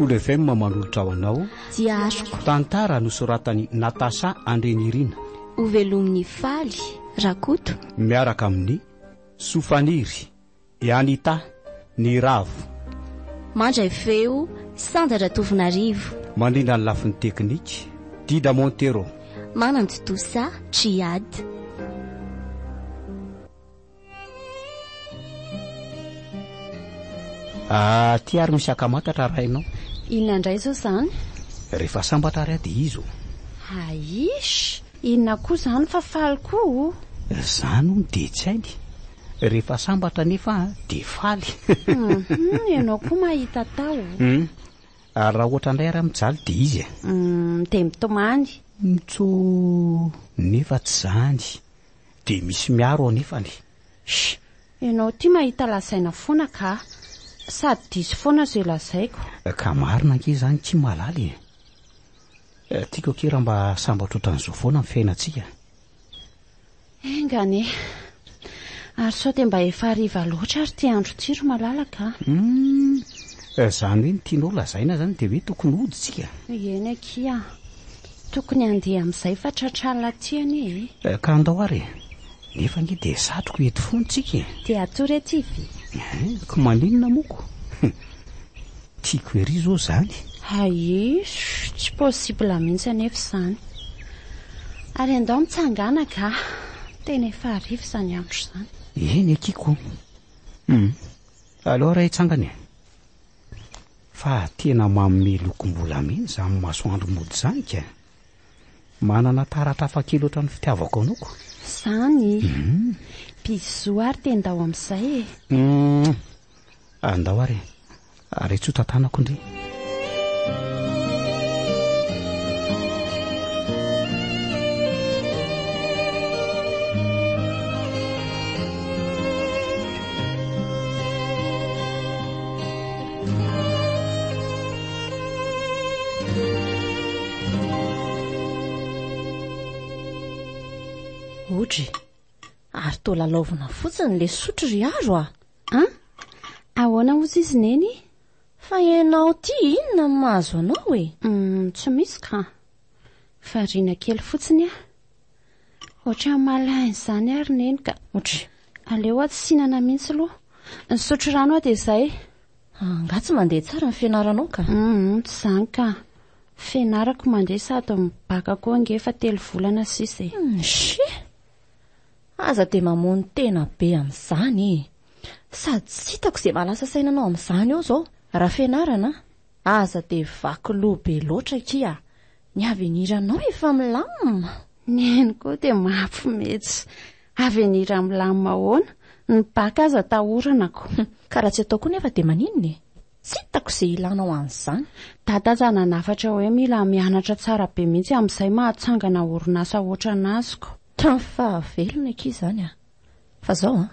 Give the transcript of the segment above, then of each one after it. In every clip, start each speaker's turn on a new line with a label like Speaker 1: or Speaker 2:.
Speaker 1: Tontolo FM manolotra ho anao.
Speaker 2: Diariko.
Speaker 1: Tantara nosoratan'i Natacha Andrianirina.
Speaker 2: Hovelomin'i Faly Rakoto.
Speaker 1: Miaraka amin'ny Sofaniry, Anita, Niravo.
Speaker 2: Mandray feo, Sandra Ratovonarivo.
Speaker 1: Mandrindra ny lafiny teknika, Dida Montero.
Speaker 2: Manantontosa, Djihad.
Speaker 1: Ah, ty ary misy akamatatra rainao.
Speaker 3: Inona indray izao izany?
Speaker 1: Rehefa sambatra ary aho dia izy ô.
Speaker 3: Aiish! Inona koa izany fa faly koa o!
Speaker 1: Izany hono dia tsy hainy. Rehefa sambatra anefa aho dia faly.
Speaker 3: Hum, ianao koa mahita atao o.
Speaker 1: Hum, ary raha ohatra indray ary aho mijaly dia izy e.
Speaker 3: Hum, dia mitomany.
Speaker 1: Mitsoo, nefa tsy izany. Dia misy miaro anefany.
Speaker 3: Shh! Ianao ity mahita lazaina foana ka! Sady diso foana izay lazaiko.
Speaker 1: Ka marina ange izany ki malala e! Tiako akia raha mba sambatra ohatran'izao foana ny fiainantsika.
Speaker 3: Enga anie! Ary sao dia mba efa hariva loatra ary ity andro ity ry malala ka!
Speaker 1: Humm! Izany hoe ny tianao lazaina izany dia hoe tokony hody tsika?
Speaker 3: Eny akia! Tokony handeha amin'izay fa tratra alina aty anie
Speaker 1: e! Ka andao ary e! Nefa ange dia satriko eto foana tsika e!
Speaker 3: Dia hatory aty ve?
Speaker 1: Hein, ko maninona moa ko? Tiako ery izao izany.
Speaker 3: Hay, tsy possible mihitsy anefa izany. Ary andao mitsangana ka! Tena efa hariva izany andro izany.
Speaker 1: Eny akia ko! Hum, aleo ary hitsangana e! Fa tena manome lokom-bolamena izany masoandro mody izany ka! Manana taratra hafakely ohatran'ny fitiavako anao ko!
Speaker 3: Izany? Bisous ary dia ndao amin'izay e!
Speaker 1: Hum! Andao ary e! Ary tsy ho tantanako ndry!
Speaker 2: Odry, ary toa lalaovina fotsiny le sotro ry Aro a!
Speaker 3: An? Ahoana hozy izy Neny?
Speaker 2: Fa ianao ity inona no mahazo anao e?
Speaker 3: Hum, tsy misy ka. Variana kely fotsiny aho. Ohatran'ny malaina izany ary Neny ka.
Speaker 2: Odry.
Speaker 3: Aleo aho tsy hihinana mihitsy aloha. Nisotro rano aho dia izay.
Speaker 2: Angaha tsy mandeha tsara ny fianaranao ka?
Speaker 3: Hum, tsy izany ka. Fianarako mandeha sady mibaka koa ange efa telo volana sisa e.
Speaker 2: Hum, Aza dia mamono tena be amin'izany e. Sady tsy hitako izay mahalasa saina anao amin'izany eo izao. Raha fianarana, aza dia vaky loha be loatra akia. Ny avenir-nao efa milamina.
Speaker 3: Neny koa dia mampimetsy. Avenir milamina ahoana? Ny bac aza atahorana ko.
Speaker 2: Ka raha tsy atao koa nefa dia maninona e? Tsy hitako izay ilanao an'izany.
Speaker 3: Dada aza nanafatra hoe mila mianatra tsara be mihitsy amin'izay mahatsangana orinasa ohatran'azoko.
Speaker 2: Tamin'ny fahavelona akia izany a! Fa zao an,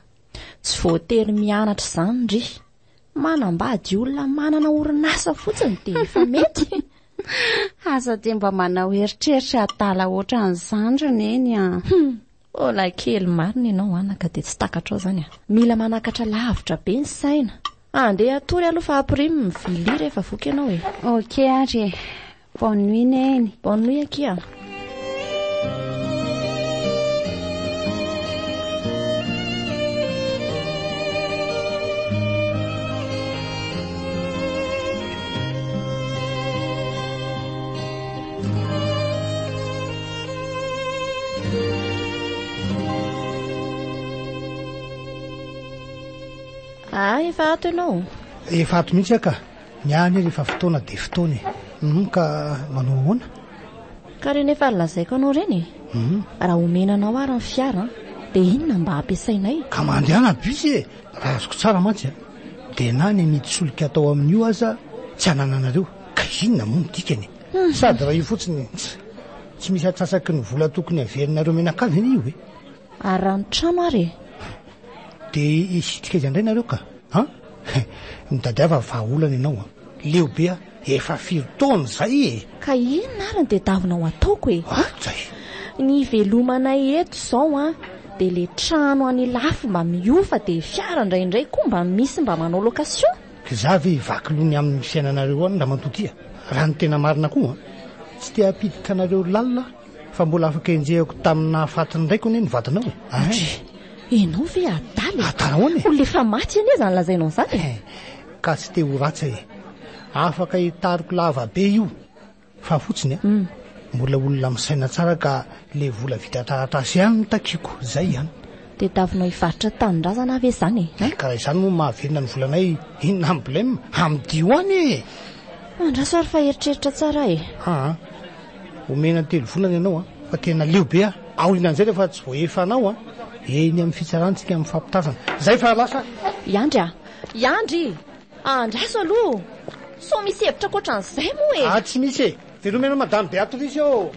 Speaker 2: tsy voatery mianatra izany ndry. Manambady olona manana orinasa fotsiny dia efa mety.
Speaker 3: Aza dia mba manao eritreritra adala ohatran'izany ry Neny a!
Speaker 2: Hum! Mbola kely marina ianao anaka dia tsy takatrao izany a! Mila manakatra lavitra be ny saina. Andeha hatory aloha fa hampirimo ny vilia rehefa voky ianao e!
Speaker 3: Ok ary e! Bonne nuit Neny!
Speaker 2: Bonne nuit akia! Ah, efa ato ianao?
Speaker 4: Efa ato mihitsy aho ka. Ny ahy anie rehefa fotoana dia fotoana e. Hum, ka manao ahoana?
Speaker 2: Ka ireny efa nolazaiko anao ireny e.
Speaker 4: Hum.
Speaker 2: Raha omena anao ary ny fiara an, dia inona mba hampiasainay?
Speaker 4: Ka mandehana bus e! Raha azoko tsara mantsy an, dia na ny amidy solika atao amin'io aza tsy anananareo. Ka inona moa no dikany e? Sady raha io fotsiny, tsy misy atsasaky ny vola tokony haverinareo mianakavy anie io e!
Speaker 2: Ary raha ny trano ary e?
Speaker 4: Dia hisitrika aiza indray nareo ka? An? Mitadiava vahaolana ianao an! Leo be aho, efa firy taona izay e!
Speaker 2: Ka inona ary no tadiavinao hataoko e?
Speaker 4: Atsay!
Speaker 2: Ny hivelomanay eto izao an, dia ilay trano any Ilafy mba mihofa dia fiara indraindray koa mba misy mba manao location.
Speaker 4: K'izaho ve hivaky loha ny amin'ny fiainanareo any ramatoa ty a? Raha ny tena marina koa an, tsy te hampiditra anareo lalina aho fa mbola afaka enjehiko tamin'ny nahafaty ny raiko anie ny vadinao e.
Speaker 2: Dry, ianao ve adala e?
Speaker 4: Adala ahoana e?
Speaker 2: Olona efa maty anie izany lazainao izany e.
Speaker 4: Ka tsy te ho ratsy aho e. Afaka hitariko lava be io. Fa fotsiny a, mbola olona misaina tsara ka le vola vita taratasy ihany no takiako, zay ihany.
Speaker 2: Dia davinao hivarotra tanindrazana aho ve izany e?
Speaker 4: Eh, ka raha izany moa mahavelona ny volanay inona ny blem? Amidio any e!
Speaker 2: Andraso ary fa eritreritra tsara aho e!
Speaker 4: Aa, omena telo volana ianao a, fa tena leo be aho, aorianan'izay rehefa tsy voaefanao a, eny amin'ny fitsarana tsika mifampitazana. Zay fa lasa aho!
Speaker 2: Iandry a! Iandry! Andraso aloha! Sao misy hevitra ankoatran'izay moa e!
Speaker 4: Ah, tsy misy e! Veloma ianao Madame Béatrice ô!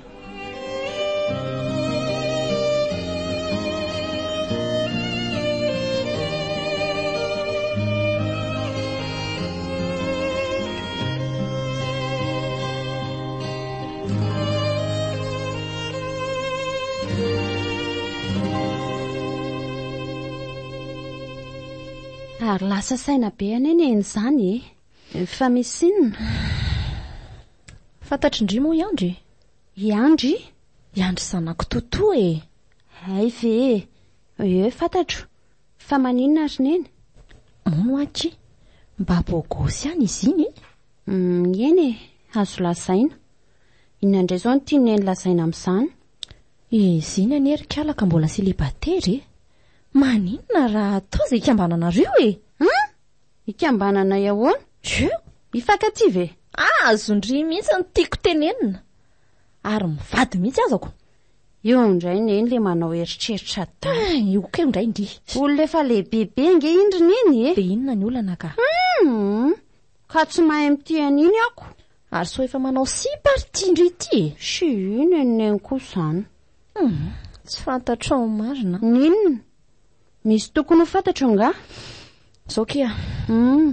Speaker 3: Ary lasa saina be anie neny izany e! Fa misy inona?
Speaker 2: Fantatry ndry moa i Andry e?
Speaker 3: I Andry?
Speaker 2: I Andry zanako Toto e!
Speaker 3: Hay ve e! Ie, fantatro. Fa maninona ry neny?
Speaker 2: Mono aky, mba beau gosse ihany izy iny e!
Speaker 3: Eny e, azo lazaina. Inona indray izao no tian'i neny lazaina amin'izany?
Speaker 2: Izy iny anie ry kala ka mbola célibataire e! Maninona raha atao izay hikambananareo e?
Speaker 3: Hum! Hikambananay ahoana?
Speaker 2: Io!
Speaker 3: Hifankatia ve?
Speaker 2: Azon-dry mihitsy ny tiako tenenina. Ary mivady mihitsy azako.
Speaker 3: Io indray neny le manao eritreritra adala.
Speaker 2: Ah, io keo indray ndry.
Speaker 3: Olona efa lehibebe ange iny ry neny e!
Speaker 2: Dia inona ny olana ka?
Speaker 3: Hum! Ka tsy mahay mitia an'iny ako.
Speaker 2: Ary sao efa manao sipa ary ity ndry ity e?
Speaker 3: Sy io nen'i neny koa izany.
Speaker 2: Hum, tsy fantatrao marina.
Speaker 3: N'inona? Misy tokony ho fantatro angaha?
Speaker 2: Izao kia,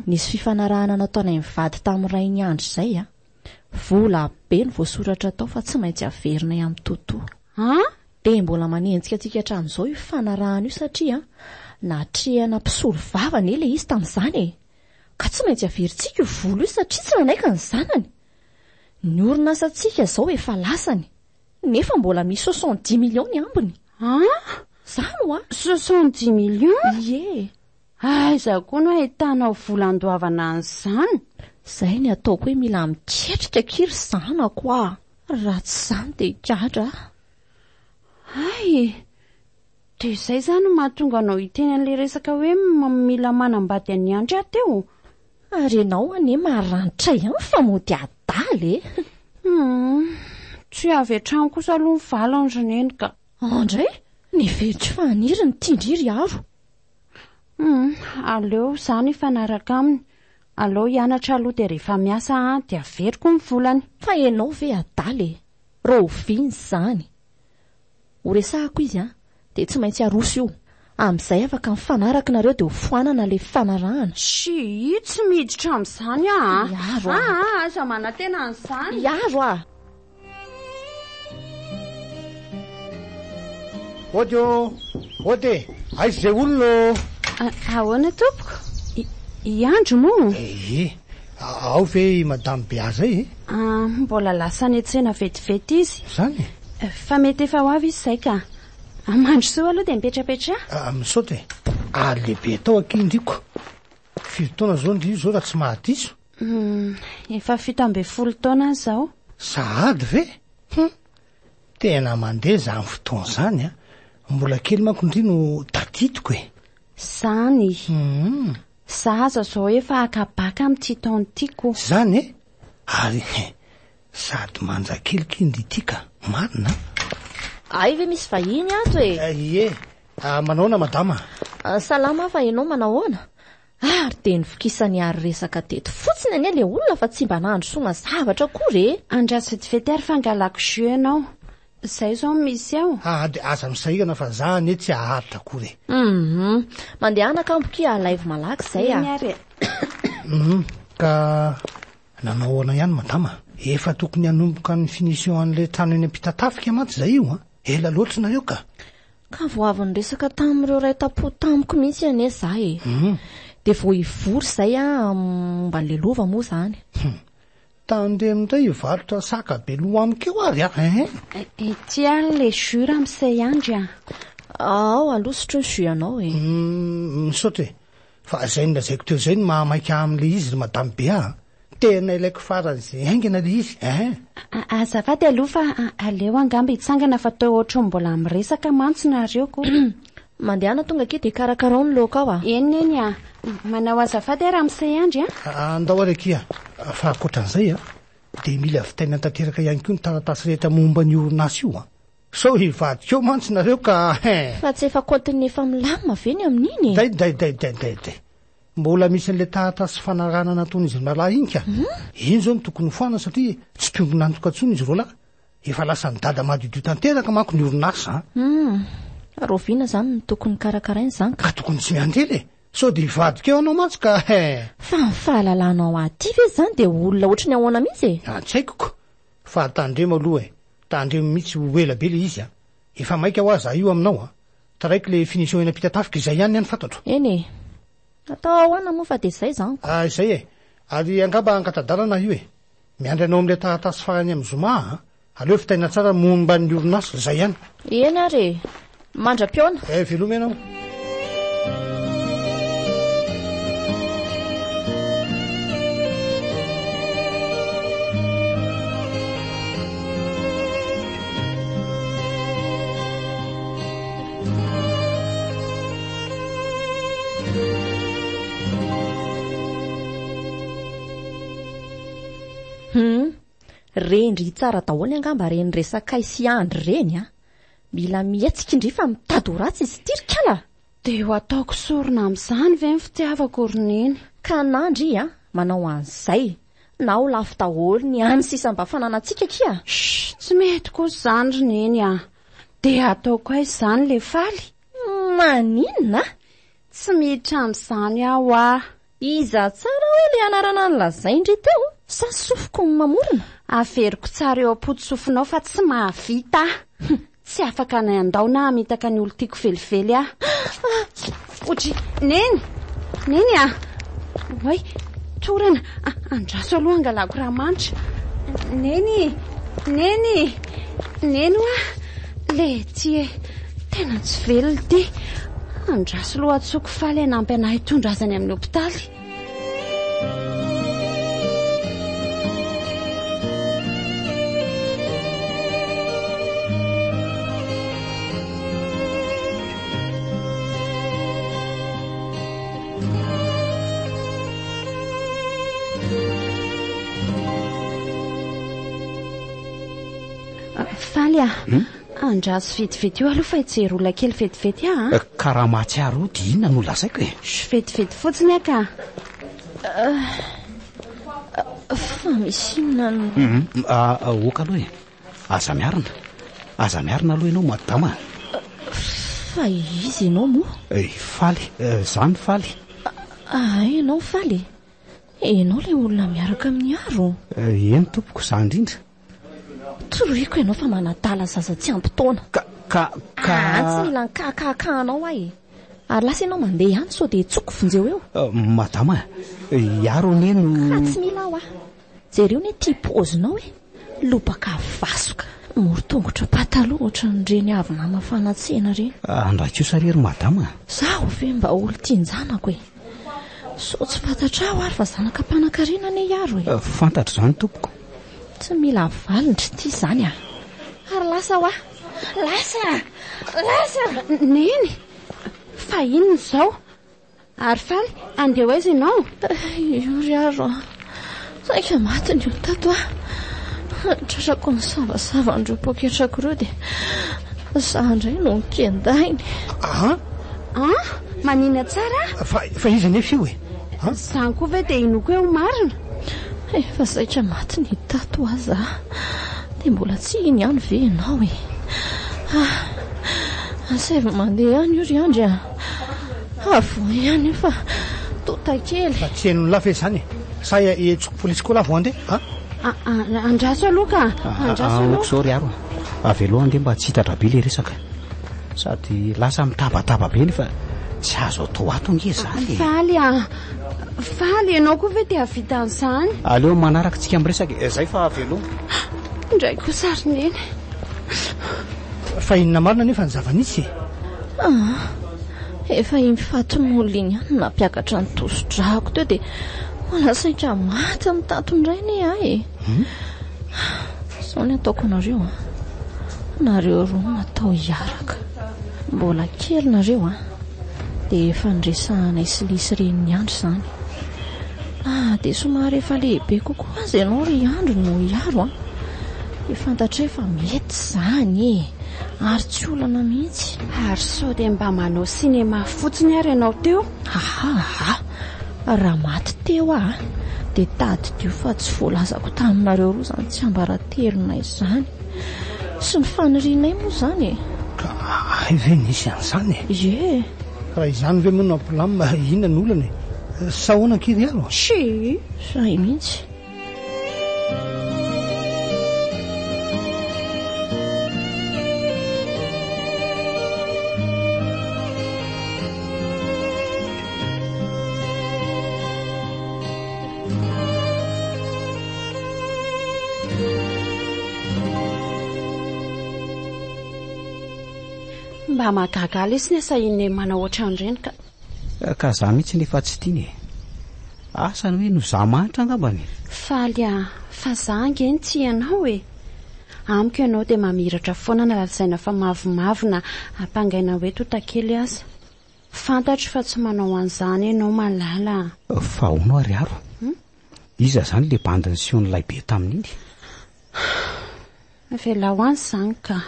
Speaker 2: nisy fifanarahana nataonay mivady tamin'ny rain'i Andry izay a. Vola be no voasoratra tao fa tsy maintsy averinay amin'i Toto.
Speaker 3: An?
Speaker 2: Dia mbola manenjika antsika hatramin'izao io fifanarahana io satria natrehana mpisolo vava anie ilay izy tamin'izany e. Ka tsy maintsy averintsika io vola io satria tsy nanaiky ny zanany. Ny orinasantsika izao efa lasany. Nefa mbola misy soixante dix millions ny ambiny.
Speaker 3: An?
Speaker 2: Zany hoa?
Speaker 3: Soixante dix millions?
Speaker 2: Ie.
Speaker 3: Aiza koa no ahitanao vola andoavana an'izany?
Speaker 2: Zay ny ataoko hoe mila miketrika akia ry zanako a! Raha tsy izany dia higadra aho.
Speaker 3: Hay e! Dia izay izany no mahatonga anao hiteny an'ilay resaka hoe mila manambady an'i Andry aho teo?
Speaker 2: Ary ianao anie maranitra ihany fa mody adala e!
Speaker 3: Hum, tsy avy hatrany kosa aloha ny valiny ry Neny ka.
Speaker 2: Andray, neveriko fa haniry ny tian-dry ry Aro.
Speaker 3: Hum, aleo izany hifanaraka aminy. Aleo hianatra aloha dia rehefa miasa aho dia averiko ny volany.
Speaker 2: Fa ianao ve adala e! Rahoviana izany? Ho resahako izy an, dia tsy maintsy aroso io. Amin'izay afaka mifanaraka nareo dia ho foanana ilay fifanarahana.
Speaker 3: Tsia, tsy miditra amin'izany aho an!
Speaker 2: Hiaro aho.
Speaker 3: Aa, aza manantena an'izany.
Speaker 2: Hiaro aho.
Speaker 4: Ody ô! Ody e! Aiza izay olona ô?
Speaker 3: Ahoana tompoko? I Andry moa?
Speaker 4: Ie. Ao ve i Madame Bea zay e?
Speaker 3: Ah, mbola lasa any an-tsena vetivety izy.
Speaker 4: Zany
Speaker 3: e? Fa mety efa ho avy izy izay ka. Mandrosoa aloha dia mipetrapetraha.
Speaker 4: Ah, misaotra e. Ary lehibe tao akia ndriko. Firy taona zao ndry zao raha tsy mahadiso?
Speaker 3: Hmm, efa 17 taona aho izao.
Speaker 4: Sahady ve? Hum, tena mandeha izany fotoana izany a. Mbola kely manko ndry no tadidiko e.
Speaker 3: Zany.
Speaker 4: Hmm.
Speaker 3: Za aza zao efa haka bac amin'ity taona ity ko.
Speaker 4: Zany e? Ary sady manja kely ky ndry ity ka, marina an?
Speaker 2: Hay ve misy vahiny ato e?
Speaker 4: Ie, manahoana madama?
Speaker 2: Salama fa ianao manahoana? Ary dia novokisan'i Ary resaka teto fotsiny anie ilay olona fa tsy mba nandrosoana zavatra akory e!
Speaker 3: Andraso vetivety ary fa angalako jus ianao. Izay izao no misy ao.
Speaker 4: Aa dia aza misahirana fa za anie tsy haharitra akory e.
Speaker 2: Hum, mandehana kambo kia alaivo malaky izay a.
Speaker 3: Eny ary e.
Speaker 4: Hum, ka nanao ahoana ihany madama? Efa tokony hanomboka ny finition an'ilay trano eny Ampitatafika mantsy izay io an! Ela loatra nareo ka.
Speaker 2: Ka vao avy niresaka tamin'ireo ray tampo tamiko mihitsy anie za e.
Speaker 4: Hum.
Speaker 2: Dia vao hivory izay momba an'ilay lova moa izany.
Speaker 4: Hum. Tandremo indray hivarotra saka be loha amiko eo ary an! Hein?
Speaker 3: Ity ary ilay jus ramose Andry a!
Speaker 2: Ao aloha sotro ny jus anao e!
Speaker 4: Hum, misaotra e! Fa izay nolazaiko teo izay no mahamaika ahy amin'ilay izy ry madame Bea a! Tena ilaiko faran'izay haingana ilay izy, hein!
Speaker 3: Azafady aloha fa aleo angamba hitsangana fa toa ohatran'ny mbola miresaka mantsy nareo ko.
Speaker 2: Mandehana tonga akia dia karakarao ny laoka ao a!
Speaker 3: Eny neny a! Manao azafady aho ramose Andry
Speaker 4: a! Andao ary akia fa ankoatran'izay a, dia mila vitaina tanteraka ihany koa ny taratasy rehetra momba an'io orinasa io a! Sao hivadika eo mantsy nareo ka hein!
Speaker 2: Fa tsy efa kaontin'ny efa milamina ve ny amin'iny e?
Speaker 4: Dai dai dai dai dai dai! Mbola misy an'ilay taratasy fanarahana nataon'izy roalahy iny ka! Iny izao no tokony hofoanana satria tsy mpiombon'antoka intsony izy roalahy. Efa lasan'i dada madiodio tanteraka manko ny orinasa an!
Speaker 2: Hum, rahoviana izany no tokony karakaraina izany
Speaker 4: ka? Ka tokony tsy miandry ela e! Sao dia hivadika eo anao mantsy ka eh!
Speaker 2: Fa ny fahalalanao ahy ity ve izany dia olona ohatry ny ahoana mihitsy e?
Speaker 4: Ah, tsy haiko ko! Fa tandremo aloha e! Tandremo mihitsy ho ela be ilay izy an! Efa maika hoa za io aminao an! Taraiky ilay finition eny Ampitatafika, izay ihany ny any fantatro.
Speaker 2: Eny e! Atao ahoana moa fa dia izay izany ko!
Speaker 4: Ah, izay e! Ary angamba hangata-dalana aho io e! Miandry anao amin'ilay taratasy farany amin'ny zoma aho a! Aleo vitaina tsara momba ny orinasa, izay ihany.
Speaker 2: Eny ary e! Mandra-pihaona.
Speaker 4: Eh, veloma ianao.
Speaker 2: Hum, rendry tsara daholo angamba ireny resakay sy Andry ireny a! Mila mihetsika indry fa mitady ho ratsy izy ity ry kala!
Speaker 3: Dia ho ataoko sorona amin'izany ve ny fitiavako ry Neny?
Speaker 2: Ka na ndry a, manao an'izay, na ho lafo daholo ny hany sisa mba fananantsika akia!
Speaker 3: Shh, tsy mety kosa izany ry Neny a! Dia ataoko aiza izany ilay faly?
Speaker 2: Maninona?
Speaker 3: Tsy miditra amin'izany aho a!
Speaker 2: Iza tsara hoe le anarana nolazain-dry teo sa sofiko no mamorona?
Speaker 3: Averiko tsara eo am-potosofinao fa tsy mahavita aho. Tsy afaka ny handao na hamitaka ny olon-tiako velively aho. Ohatry, Neny! Neny a! Oay, torana! Andraso aloha hangalako rà-manitra. Neny! Neny! Neny hoa! Lety e! Tena tsy velona ity. Andraso aloha antsoiko Faly hanampy anah hitondra azy any amin'ny hopitaly. Faly a! Andraso vetivety eo aloha fa hijery olona kely vetivety aho
Speaker 1: a! Ka raha mahatsiaro eo dia inona no lazaiko e?
Speaker 3: Shh, vetivety fotsiny aho ka!
Speaker 2: Fa misy inona no.
Speaker 1: Ok aloha e! Aza miarina. Aza miarina aloha ianao madama a!
Speaker 2: Fa iza ianao moa?
Speaker 1: Faly, izaho no Faly.
Speaker 2: Hay ianao Faly e! Ianao ilay olona miaraka amin'i Aro?
Speaker 1: Eny tompoko, izaho indrindra.
Speaker 2: Toroiko ianao fa manadala zaza tsy ampy taona.
Speaker 1: Ka, ka, ka.
Speaker 2: Aa, tsy mila ny ka, ka, ka anao aho e. Ary lasa ianao mandeha ihany sao dia tsoko vonjeo eo.
Speaker 1: Madama, hiaro anie no.
Speaker 2: Ka tsy mila aho a. Jereo anie ity paozinao e. Lobaka vasoka. Moro-tongotra pataloha ohatran'ireny avy namafana tsena ireny.
Speaker 1: Andray kosa re ry madama.
Speaker 2: Zaho ve mba olon-tian-janako e. Sao tsy fantatrao ary fa zanaka mpanankarena anie Hiaro e.
Speaker 1: Fantatro izany tompoko.
Speaker 2: Tsy mila valin-dry ity izany a! Ary lasa hoa! Lasa! Lasa!
Speaker 3: Neny! Fa inona izao? Ary faly, andeha ho aiza ianao?
Speaker 2: Io ry Aro a! Saika maty ny olo tato a! Tratrako nisavasava an'ireo poketrako ireo dia za indray no nokendahiny.
Speaker 4: An?
Speaker 3: An? Manina tsara?
Speaker 4: Fa, fa iza anefa io e?
Speaker 3: An? Izany koa ve dia inoako hoe ho marina?
Speaker 2: Efa saika maty ny tato aza dia mbola tsy hino ihany ve ianao e? Ah, asaivo mandeha any io ry Andry a! Avohay ihany io fa tota kely.
Speaker 4: Fa tsy henon'ny lahy ve izany e? Sa hetsiko polisy koa lahy vao handeha? An?
Speaker 3: Andraso aloha ka! Andraso aloha.
Speaker 1: Aoka izao ry Aro a! Avelao handeha mba tsy hitatra be ilay resaka. Sady lasa mitabataba be nefa. Tsy azo atao ato ange izany e.
Speaker 3: Faly a! Faly, ianao koa ve dia hahavita an'izany?
Speaker 1: Aleo manaraka tsika miresaka e. Zay fa veloma.
Speaker 3: Indray kosa ry Neny.
Speaker 4: Fa inona marina anefa ny zava-nisy e?
Speaker 2: Ah, efa iny fatin'olona iny ihany no nampiakatra ny tosi-drako teo dia mbola saika maty mitato indray anie aho e. Izao ny ataoko anareo an. Nareo roa no natao hiaraka. Mbola kely nareo an. Dia efa niresahanay sy Lisy renin'i Andry izany. Na dia somary efa lehibe kokoa aza ianao ry Andry noho i Aro an. Dia fantatray fa mety izany e. Ary tsy olana mihitsy.
Speaker 3: Ary sao dia mba manao sinema fotsiny ary ianao teo?
Speaker 2: Aha aha. Raha maty teo aho dia tadidio fa tsy voalazako taminareo roa izany tsiambaratelonay izany. Sy ny fanirianay moa izany e.
Speaker 4: Ka hay ve nisy an'izany e?
Speaker 2: Ie.
Speaker 4: Raha izany ve moa no hampilamina, inona no olana e? Sa ahoana akia ry Aro?
Speaker 2: Tsia, izay mihitsy.
Speaker 3: Mba mahagaga ahy lesy ny asahin'i Neny manao ohatran'ireny ka.
Speaker 1: Ka za mihitsy nefa tsy tiany e. Asa ny hoe noho za mahantra angambany.
Speaker 3: Faly ah, fa za ange no tia anao e. Amiko ianao dia mamiratra foana na lazaina fa mavomavo na ampangaina hoe tontakely aza. Fantatro fa tsy manao an'izany ianao malala
Speaker 1: a. Fa hono ary Aro, iza izany le bandy niseho nilay be tamin'iny?
Speaker 3: Avelao any izany ka.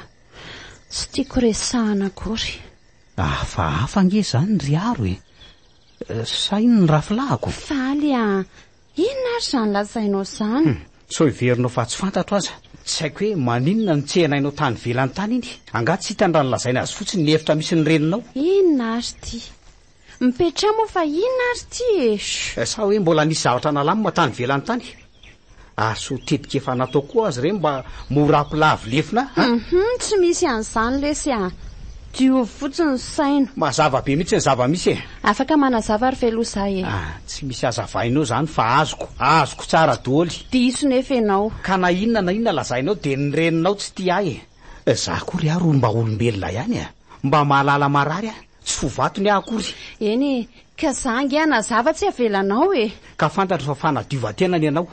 Speaker 3: Tsy tiako resahana akory.
Speaker 1: Hafahafa ange izany ry Aro e! Sa inona ny rafilahako?
Speaker 3: Faly a! Inona ary izany lazainao izany?
Speaker 1: Hum, sao heverinao fa tsy fantatro aza. Tsy haiko hoe maninona no tsenainao tany ivelany tany iny. Angaha tsy hitany raha nolazaina azy fotsiny ny efitra misy ny reninao?
Speaker 3: Inona ary ity? Mipetraha moa fa inona ary ity e?
Speaker 1: Sa hoe mbola nisy zavatra nalamina tany ivelany tany? Ary sao tetika efa natao koa aza ireny mba mora hampilavo lefona a?
Speaker 3: Hum, tsy misy an'izany lesy a! Diovy fotsiny ny saina.
Speaker 1: Mazava be mihitsy ny zava-misy e!
Speaker 3: Afaka manazava ry veloha za e!
Speaker 1: Ah, tsy misy hazavainao izany fa azoko, azoko tsara doholy.
Speaker 3: Diso nefa ianao.
Speaker 1: Ka na inona na inona lazainao dia ny reninao tsy tia ahy e! Za koa ry aro mba olombelona ihany e! Mba mahalala marary aho. Tsy fo vato ny ahy akory.
Speaker 3: Eny e, ka za ange hanazava tsy avelanao e.
Speaker 1: Ka fantatro fa fanadiovan-tena ny anao,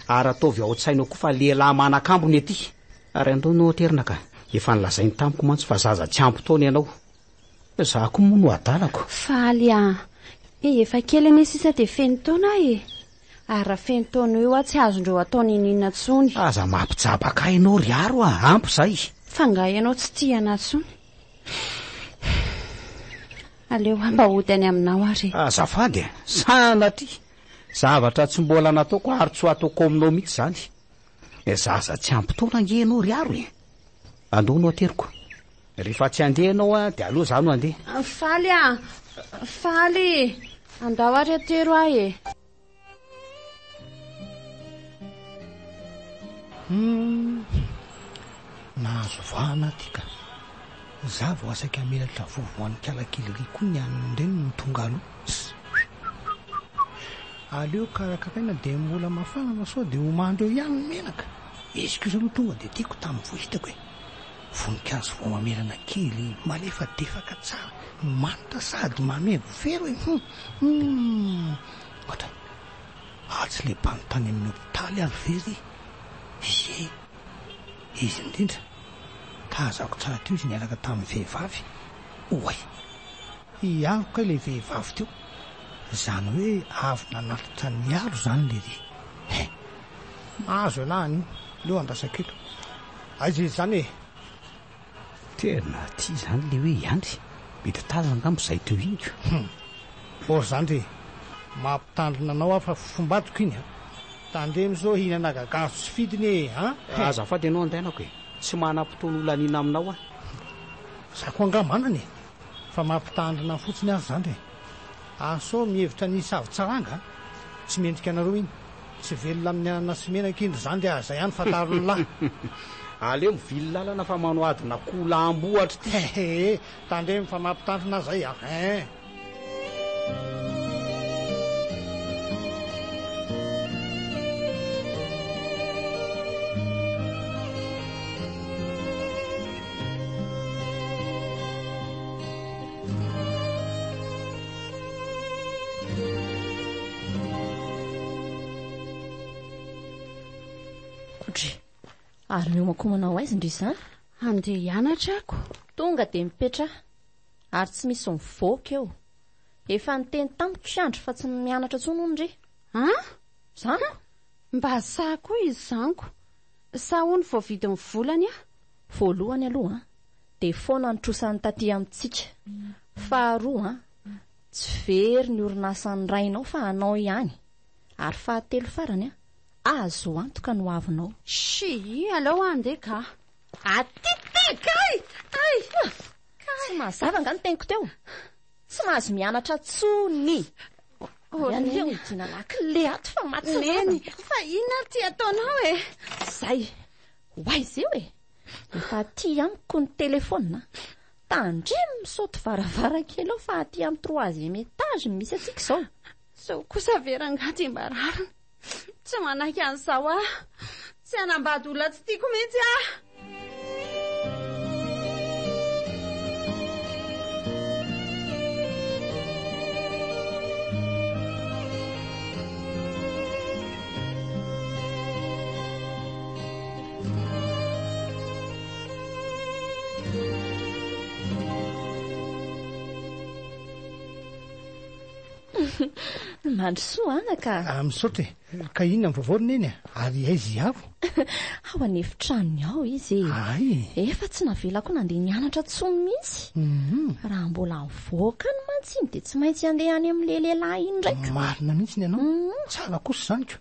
Speaker 1: ary ataovy ao an-tsainao koa fa lehilahy manan-kambo ny aty. Ary andao no aterina ka, efa nolazainy tamiko mantsy fa zaza tsy ampy taona ianao. Za koa moa no adalako.
Speaker 3: Faly aho. E, efa kely anie sisa dia feno taona aho e. Ary raha feno taona eo aho tsy azondreo atao n'inon'inona intsony.
Speaker 1: Aza mampijabaka ahy ianao ry Aro a, ampy izay.
Speaker 3: Fa angaha ianao tsy tia anah intsony? Aleo aho mba hody any aminao ary e.
Speaker 1: Azafady e! Sanatria! Zavatra tsy mbola nataoko ary tsy ho ataoko aminao mihitsy izany. Zaza tsy ampy taona ange ianao ry Aro e! Andao no ateriko. Rehefa tsy handeha ianao dia aleo izaho no handeha.
Speaker 3: Faly a! Faly! Andao ary atero aho e!
Speaker 4: Humm! Nahazo vahana aty ka! Za vao asaika hamelatra vovo ho an'i kalakely ry koa ny an'ny reniny no tonga aloha. Aleo karakaraina dia mbola mafana fa sao dia ho mandry eo ihany ny menaka. Izy kosa aloha tonga dia tiako tamin'ny vao hitako e! Voninkazo vao mamelana kely, malefadefaka tsara, manitra sady mamerovero e! Hum! Humm! Ohatra, atsy le bandy tany amin'ny hopitaly ary ve ry? Ie, izy indrindra. Tazako tsara teo izy niaraka tamin'ny vehivavy. Oay! Hiaro kay le vehivavy teo. Izany hoe avy nanatitra niaro izany lery. He! Mahazo ialahy anio. Aleo andrasako eto. Aiza izy izany e?
Speaker 1: Tena tia izany le hoe i Andry. Mety tazana angamba izay teo iny ko.
Speaker 4: Hum. Ô ry zandry e! Mampitandrina anao aho fa fombadiko iny a! Tandremo sao hihinana gagazo tsy fidiny e! An!
Speaker 1: Azafady ianao andehanako e! Tsy manam-potoana holaniana aminao aho.
Speaker 4: Za koa angaha manana e! Fa mampitandrina fotsiny aho ry zandry e! Ary sao mihevitra ny hisavo-tsaranga a! Tsy mendrika anareo iny. Tsy velona amin'ny anana sy menaka iny ry zandry a! Zay ihany fantaro ny lahy.
Speaker 1: Aleo mivily lalana fa manao adin'akoho lambo ohatry ty.
Speaker 4: Hehe! Tandremo fa mampitandrina aho zay a! Hein!
Speaker 2: Dry. Ary miomankomana ho aiza ndry izany?
Speaker 3: Handeha hianatra ako.
Speaker 2: Tonga dia mipetraha. Ary tsy misy mivoaka eo. Efa niteny tamiko i Andry fa tsy mianatra intsony hono ndry.
Speaker 3: An?
Speaker 2: Izany ko?
Speaker 3: Mba sahy koa izy izany ko. Sa hono voavidin'ny volany aho?
Speaker 2: Voalohany aloha an, dia foana ny trosany taty amintsika. Faharoa an, tsy very ny orinasan'ny rainao fa anao ihany. Ary fahatelo farany an, azo antoka ny hoavinao.
Speaker 3: Shii, aleo aho handeha ka.
Speaker 2: Aty ty! Kay! Ay! Tsy mazava angaha ny teniko teo? Tsy mahazo mianatra tsony!
Speaker 3: Oh,
Speaker 2: Aleo hidina lakile ato fa maty
Speaker 3: Neny, fa inona ary ty ataonao e?
Speaker 2: Zay, ho aiza eo e? Efa aty amiko ny telefaonina. Tandremo misaoty varavarankely ao fa aty amin'ny troisième étage no misy antsika izao.
Speaker 3: Zao kosa ve rangahy dia mba rariny? Tsy manaiky an'izao aho. Tsy hanambady olona tsy tiako mihitsy aho.
Speaker 2: Mandrosoa anaka.
Speaker 4: Ah, misaotra e. Ka inona ny vaovao ry Neny a? Ary aiza i Avo?
Speaker 2: Ao an'efitranony ao izy e.
Speaker 4: Ay.
Speaker 2: Efa tsy navelako nandeha nianatra intsony mihitsy.
Speaker 4: Mhm.
Speaker 2: Raha mbola mivoaka any mantsy iny dia tsy maintsy handeha any amin'ilay lehilahy iny ndraika.
Speaker 4: Marina mihitsy ny anao.
Speaker 2: Mhm.
Speaker 4: Tsara kosa izany ko.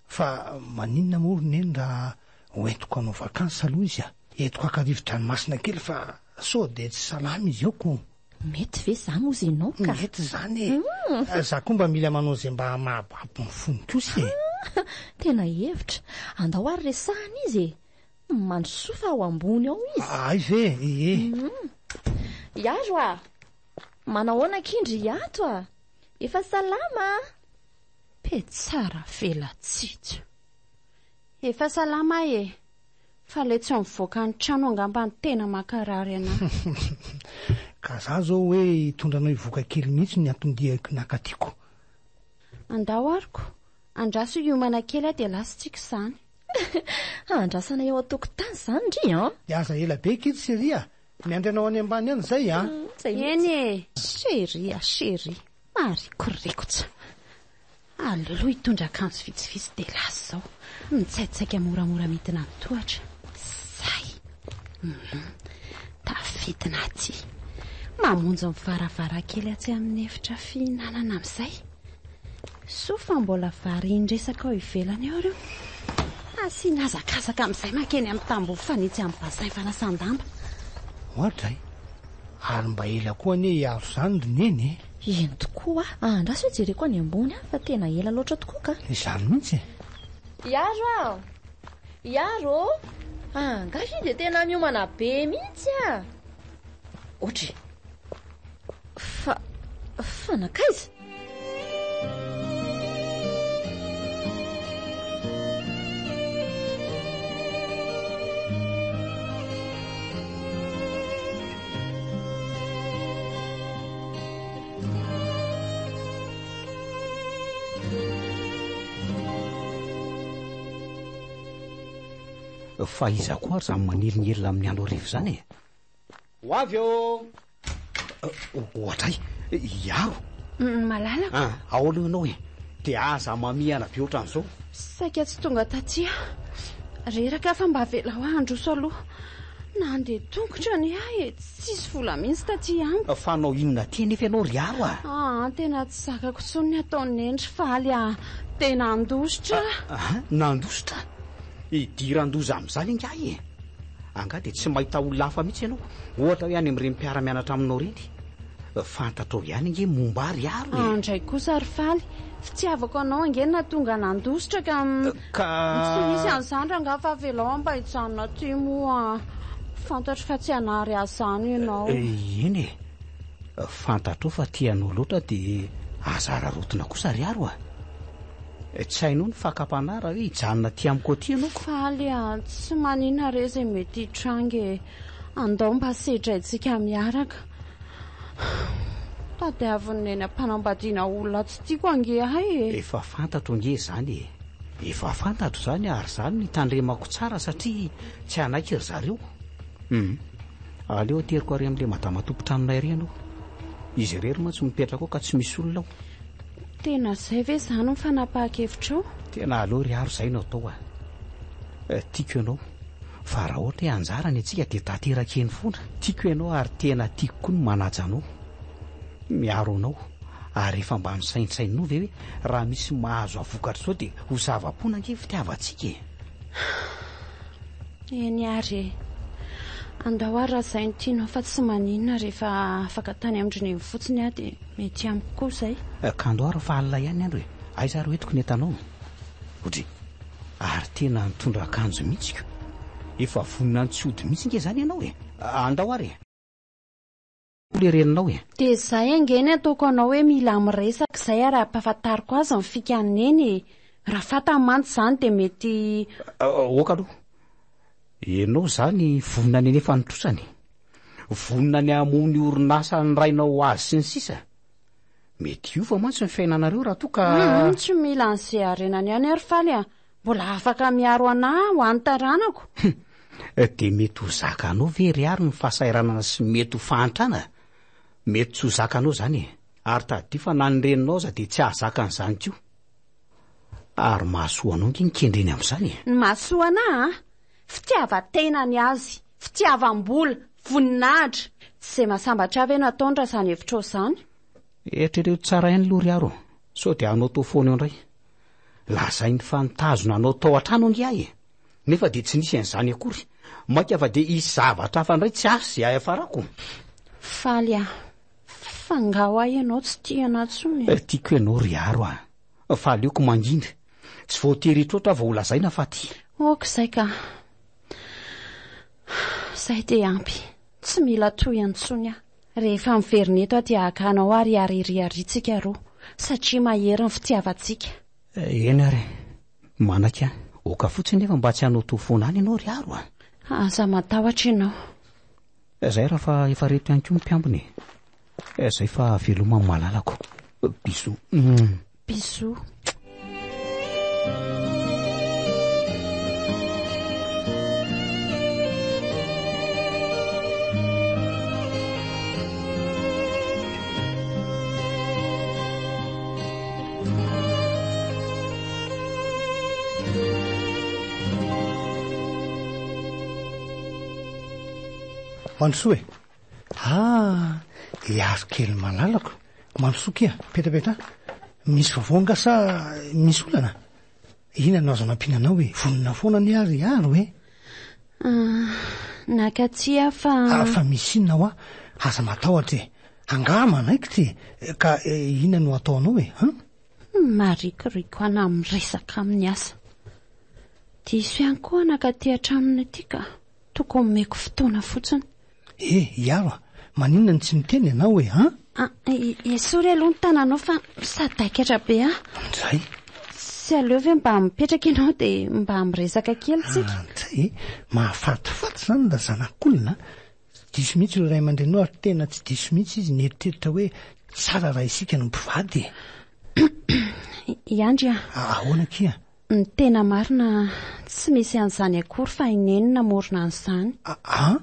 Speaker 4: Fa maninona moa ry Neny raha hoentiko hanao vacances aloha izy a? Entiko haka rivo-dranomasina kely fa sao dia tsy salama izy ao ko.
Speaker 2: Mety ve izany hozy ianao ka?
Speaker 4: Mety izany e. Mm. Za koa mba mila manao izay mba mahababo ny fony kosa e.
Speaker 2: Tena hevitra. Andao ary resahana izy e. Mandrosoa fa ao ambony ao izy.
Speaker 4: Ay ve? Ie.
Speaker 2: Mm. Iaro a! Manahoana kindry iato a? Efa salama?
Speaker 3: Petsara velatsitso. Efa salama aho e. Fa ilay tsy mivoaka ny trano angamba no tena mankarary anah.
Speaker 4: Ka za zao hoe hitondra anao hivoaka kely mihitsy ny anton-diako nankatiko.
Speaker 3: Andao ary ko. Andraso hiomana kely aho dia lasa tsika izany.
Speaker 2: Andrasana eo an-tokotany izany ndry an!
Speaker 4: Dia aza ela be akia ry chérie a! Miandry anao any ambany any izay a!
Speaker 3: Eny e! Chérie a chérie, marikoriko tsa. Aleo aloha hitondra akanjo vitsivitsy dia lasa izao. Mitsaitsaika moramora midina ny tohatra. Zay! Hum, tafidina aty. Mamonjy ny varavarankely atsy amin'ny efitra fihinanana amin'izay. Soa fa mbola varian-dresaka ao ivelany ao ireo. Asiana hazakazaka amin'izay mankeny amin'ny tamboho fanitsy amin'ny bassin fanasan-damba.
Speaker 4: Oadray! Ary mba ela koa anie hiaro izany ry Neny e!
Speaker 2: Eny tokoa a! Andraso hoe jereko any ambony any fa tena ela loatra tokoa ka!
Speaker 4: Izany mihitsy e!
Speaker 2: Hiaro a! Hiaro ô! Angaha iny dia tena miomana be mihitsy a! Ohatry! Fa, fa nankaiza?
Speaker 1: Fa iza koa ary izany manelingelina amin'ny andro hariva izany e? Ho avy eo! Ohatray, hiaro.
Speaker 3: Malalako.
Speaker 1: Ah, ahoana ianao e? Dia aza mamihana be ohatran'izao.
Speaker 3: Saika tsy tonga taty aho. Reraka aho fa mba avelao aho handroso aloha. Nandeha tongotra ny ahy e, tsisy vola mihitsy taty amiko.
Speaker 1: Fa hanao inona aty anefa ianao ry Aro a?
Speaker 3: Ah, tena tsy zakako intsony ny ataon'i Neny ry Faly a. Dia nandositra aho.
Speaker 1: Ah, nandositra? Idiran-doza amin'izany ingahy e. Angaha dia tsy mahita olona hafa mihitsy ianao? Ohatra hoe any amin'ireny mpiara-mianatra aminao ireny? Fantatrao ihany ange momba ahy ry Aro e!
Speaker 3: Andray kosa ry Faly, fitiavako anao ange no nahatonga nandositra ka.
Speaker 1: Ka.
Speaker 3: Tsy misy an'izany rangahy fa avelao aho mba hijanona aty moa. Fantatro fa tsy hanary ahy izany ianao.
Speaker 1: Eny e! Fantatrao fa tia anao loatra dia Aza araraotina kosa ry Aro a! Tsy hainao ny fakam-panahy raha hoe hijanona aty amiko aty ianao ko.
Speaker 3: Faly a! Tsy maninona re izay mety hitranga e! Andao mba sedraintsika miaraka. Tadiavin'i Neny am-panambadiana olona tsy tiako ange ahy e!
Speaker 1: Efa fantatro ange izany e! Efa fantatro izany ary izany no hitandremako tsara satria tsy hanaiky ry zareo. Hum. Aleo ateriko ary amin'ilay madama tompon-tranonay ary ianao. Izy irery mantsy no mipetraka ao ka tsy misy olona ao.
Speaker 3: Tena izay ve izany ny fanapahan-kevitrao?
Speaker 1: Tena aleo ry Aro izay no atao a! Tiako ianao, fa raha ohatra hoe anjara ny antsika dia tanteraka eny foana. Tiako ianao ary tena tiako koa ny manaja anao, miaro anao, ary efa mba nosaintsaininao ve hoe raha misy mahazo havokatr'izao dia ho zava-poana ange ny fitiavantsika e!
Speaker 3: Eny ary e! Andao ary raha izay no tianao fa tsy maninona rehefa afaka tany amin-dry Neny fotsiny aho dia mety amiko koa izay.
Speaker 1: Ka andao ary fa alina ihany ny andro e! Aiza ary ho entiko ny entanao? Odry! Ary tena nitondra akanjo mihitsy ko! Efa vonona ny tsy hody mihitsy nge izany ianao e! Andao ary e! Le reninao e!
Speaker 3: Dia izay ange ny ataoko anao hoe mila miresaka izay ary ampahafantariko azy ny fikan'i Neny e! Raha fantany mantsy izany dia mety.
Speaker 1: Ok aloha. Ianao izany vonona ny hanefa ny trosany? Vonona ny hamono ny orinasan'ny rainao ho azy sy ny sisa? Mety hiova mantsy ny fiainanareo raha toa ka.
Speaker 3: Humm, tsy mila an'izay harenany ihany aho ry Faly a! Mbola afaka miaro anà ho an'ny taranako.
Speaker 1: Hum! Dia mety ho zakanao ve ry Ary ny fahasahiranana sy mety ho fahantrana? Mety tsy ho zakanao izany e! Ary tadidio fa na ny reninao aza dia tsy hahazaka an'izany koa. Ary mahasoa anao ange ny kendreny amin'izany e!
Speaker 3: Ny mahasoa anà an! Fitiavan-tena ny azy, fitiavam-bola, voninahitra. Tsy izay mahasambatra ahy ve no ataony raha izany hevitrao izany?
Speaker 1: Eritrereto tsara ihany aloha ry Aro, sao dia hanao toa foana eo indray. Lazainy fa nitazona anao tao an-trano ange aho e! Nefa dia tsy nisy an'izany akory. Mainka fa dia hisy zavatra hafa indray tsy asa izay hahafarako.
Speaker 3: Faly aho. Fa angaha hoa ianao tsy tia anà intsony e?
Speaker 1: Tiako ianao ry Aro a! Fa aleoko mangina. Tsy voatery hitroatra aho vao holazaina fa tia.
Speaker 3: Ok izay ka. Izay dia ampy. Tsy mila tohiny intsony aho. Rehefa miverina eto aho dia haka anao ary hiaririarintsika roa. Satria mahery ny fitiavantsika.
Speaker 1: Eny ary e. Manaiky aho. Oka fotsiny nefa mba tsy hanao toa foana any ianao ry Aro a!
Speaker 3: Aza matahotra ianao.
Speaker 1: Zay raha fa efa reto ihany koa ny mpiambina e. Zay fa veloma ny malalako. Bisous.
Speaker 3: Bisous.
Speaker 4: Mandrosoa e! Ah, hiaro kely malalako. Mandrosoa kia, petrapetra. Misy vaovao nga sa misy olana? Inona no azo anampiana anao e? Vonona foana anie aho ry Aro e!
Speaker 3: Ah, naka tsia aho fa...
Speaker 4: Ah, fa misy inona hoa? Aza matahotra e! Angaha manaikitra e! Ka inona no ataonao e? An?
Speaker 3: Marikoriko anà miresaka amin'ny asa. Diso ihany koa anaka aty an-tranonay aty ka. Tokony omeko fotoana fotsiny.
Speaker 4: Eh, Iaro a! Maninona no tsy miteny ianao e, an?
Speaker 3: Ah, esory aloha ny tananao fa sadaikatra be aho.
Speaker 4: Ndray.
Speaker 3: Tsy aleo ve mba mipetraka ianao dia mba miresaka kely tsika?
Speaker 4: Ah, ndray, mahafatifaty izany raha zanak'olona a! Tsy diso mihitsy ireo ray aman-dreninao ary tena tsy diso mihitsy izy nieritreritra hoe tsara raha isika no mpivady e.
Speaker 3: I Andry a!
Speaker 4: Ahoana akia?
Speaker 3: Ny tena marina tsy misy an'izany akory fa i Neny namorona an'izany.
Speaker 4: Aa?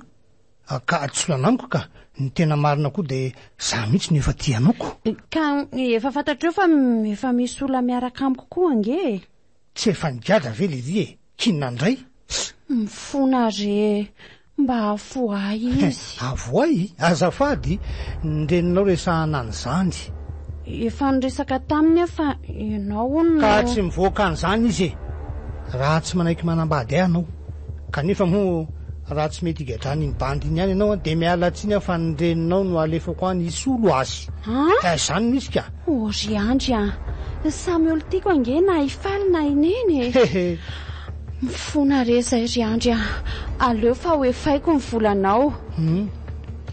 Speaker 4: Ka tsy olana amiko ka! Ny tena marina koa dia za mihitsy no efa tia anao ko!
Speaker 3: Ka efa fantatreo fa efa misy olona miaraka amiko koa ange e!
Speaker 4: Tsy efa nigadra ve lery e? K'inona indray?
Speaker 3: Mifona re e! Mba avoahy izy.
Speaker 4: Avoahy? Azafady, ny reninao resahana an'izany.
Speaker 3: Efa niresaka taminy aho fa ianao hono no.
Speaker 4: Ka tsy mivoaka an'izany izy e! Raha tsy manaiky manambady ahy ianao. Kanefa moa raha tsy mety higadran'iny bandy iny ihany ianao dia miala tsiny aho fa ny reninao no alefako any hisolo azy.
Speaker 3: An?
Speaker 4: Ka izany no izy ka!
Speaker 3: O ry Andry a! Samy olon-tiako ange na i Faly na i Neny e!
Speaker 4: Hehe!
Speaker 3: Mifona re izay ry Andry a! Aleo fa ho efaiko ny volanao.
Speaker 4: Hum!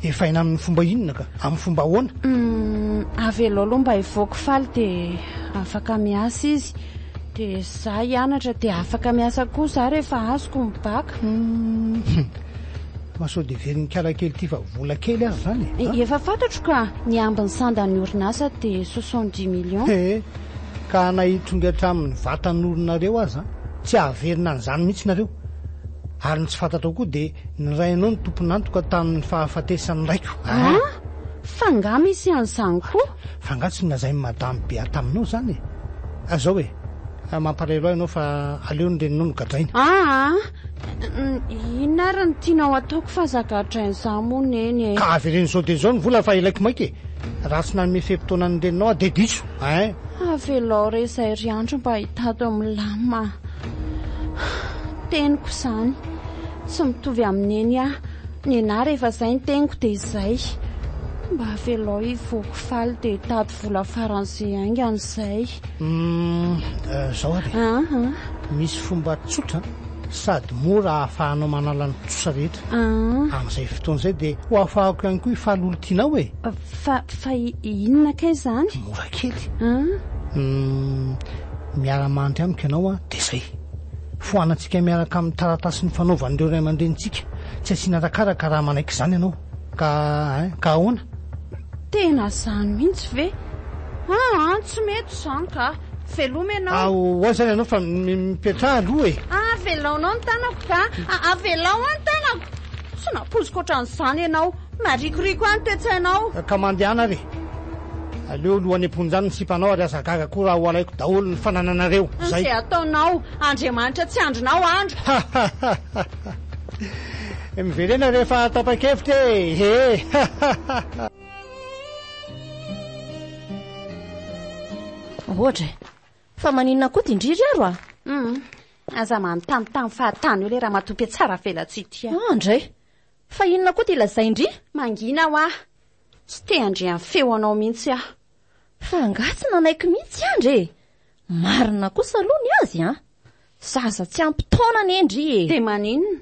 Speaker 4: Efaina amin'ny fomba inona ka? Amin'ny fomba ahoana?
Speaker 3: Hum! Avelao aloha mba hivoaka Faly dia afaka miasa izy. Dia za hianatra dia afaka miasa koa za rehefa azoko ny bac.
Speaker 4: Fa sao dia verin'ny kala kely ity fa vola kely aza izany e?
Speaker 3: Efa fantatro ka! Ny ambin'ny sandan'ny orinasa dia soixante-dix millions.
Speaker 4: He! Ka na hitrongy hatramin'ny vatan'olonareo aza, tsy hahaverina an'izany mihitsy nareo. Ary ny tsy fantatrao koa dia ny rainao no tompon'antoka tamin'ny fahafatesan'ny raiko.
Speaker 3: An! Fa nga misy an'izany koa?
Speaker 4: Fa nga tsy nolazain'i Madame Bea taminao izany e? Zao e! Mampalahelo ahy ianao fa aleo ny reninao no gadraina.
Speaker 3: Aa! Inona ary no tianao ataoko fa aza gadraina izaho moa Neny e!
Speaker 4: Ka avereno izao dia izao ny vola fa ilaiko maika e! Raha tsy nanome fe-potoana ny reninao aho dia diso ein!
Speaker 3: Avelao re izay ry Andry mba hitady milamina a! Teniko izany. Tsy mitovy amin'i Neny aho. Nenà rehefa izay ny teniko dia izay. Mba avelao hivoky faly dia hitady vola faran'izay haingana izay.
Speaker 4: Humm, izao ary e. Misy fomba tsotra sady mora ahafahanao manala ny trosa rehetra. Amin'izay fotoana izay dia ho afahako ihany koa hifaly olon-tianao e.
Speaker 3: Fa, fa inona kay izany?
Speaker 4: Mora kely. Humm, miara-mandry amiko ianao an, dia izay. Foanantsika miaraka amin'ny taratasy nifanaovan'ireo ray aman-drenintsika. Tsy asiana arakaraka raha manaiky izany ianao. Ka, hein, ka ahoana?
Speaker 3: Tena izany mihitsy ve? Aa, tsy mety izany ka. Veloma ianao.
Speaker 4: Ah, ho aiza ary ianao fa mipetraha aloha e.
Speaker 3: Ah, avelaonao ny tanako ka. Avelao aho ny tanako. Tsy nampoiziko ohatran'izany ianao. Marikoriko ahy ny toe-tsainao.
Speaker 4: Ka mandehana ary e. Aleo aloha any am-ponja any ny sipanao ary aza gaga koa raha ho alaiko daholo ny fanananareo. Izay.
Speaker 3: Izay ataonao. Andriamanitra tsy andrinao andro.
Speaker 4: Miverena rehefa tapa-kevitra e! He!
Speaker 2: Ohatra e! Fa maninona koa ty ndry ry aro a?
Speaker 3: Hum, aza manontanintany fahatany eo le ramatoa mpiatsara velatsihy ity a.
Speaker 2: Ah ndray! Fa inona koa ty lazain-dry?
Speaker 3: Mangina hoa! Tsy te handre ny feo anao mihitsy aho.
Speaker 2: Fa angaha tsy nanaiky mihitsy andry e? Marina kosa aloha ny azy an! Zaza tsy ampy taona anie ndry e!
Speaker 3: Dia maninona?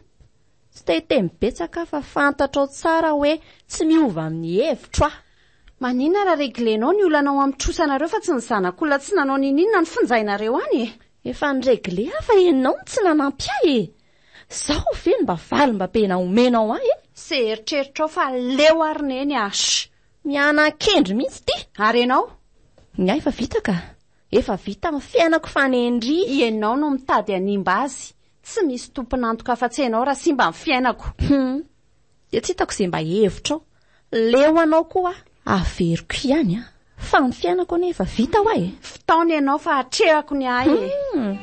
Speaker 2: Tsy te hiteny betsaka aho fa fantatrao tsara hoe tsy miova amin'ny hevitro aho.
Speaker 3: Maninona raha reglenao ny olanao amin'ny trosanareo fa tsy ny zanak'olona tsy nanao n'inon'inona no finjainareo any e!
Speaker 2: Efa ni-regle aho fa ianao no tsy nanampy ahy e! Zao ve no mba valim-babena omenao ahy e?
Speaker 3: Ze eritreritrao fa leo ary neny a! Shh!
Speaker 2: Miana-kendry mihitsy ity!
Speaker 3: Ary ianao?
Speaker 2: Ny ahy efa vita ka! Efa vita ny fiainako fa nendry!
Speaker 3: Ianao no mitady hanimba azy, tsy misy tompon'antoka afa-tsy ianao raha simba ny fiainako!
Speaker 2: Hum! Dia tsy hitako izay mba hevitrao. Leo anao koa aho. Averiko ihany an! Fa ny fiainako anie efa vita hoa e!
Speaker 3: Fitaona ianao fa atrehako ny ahy e!
Speaker 2: Hum!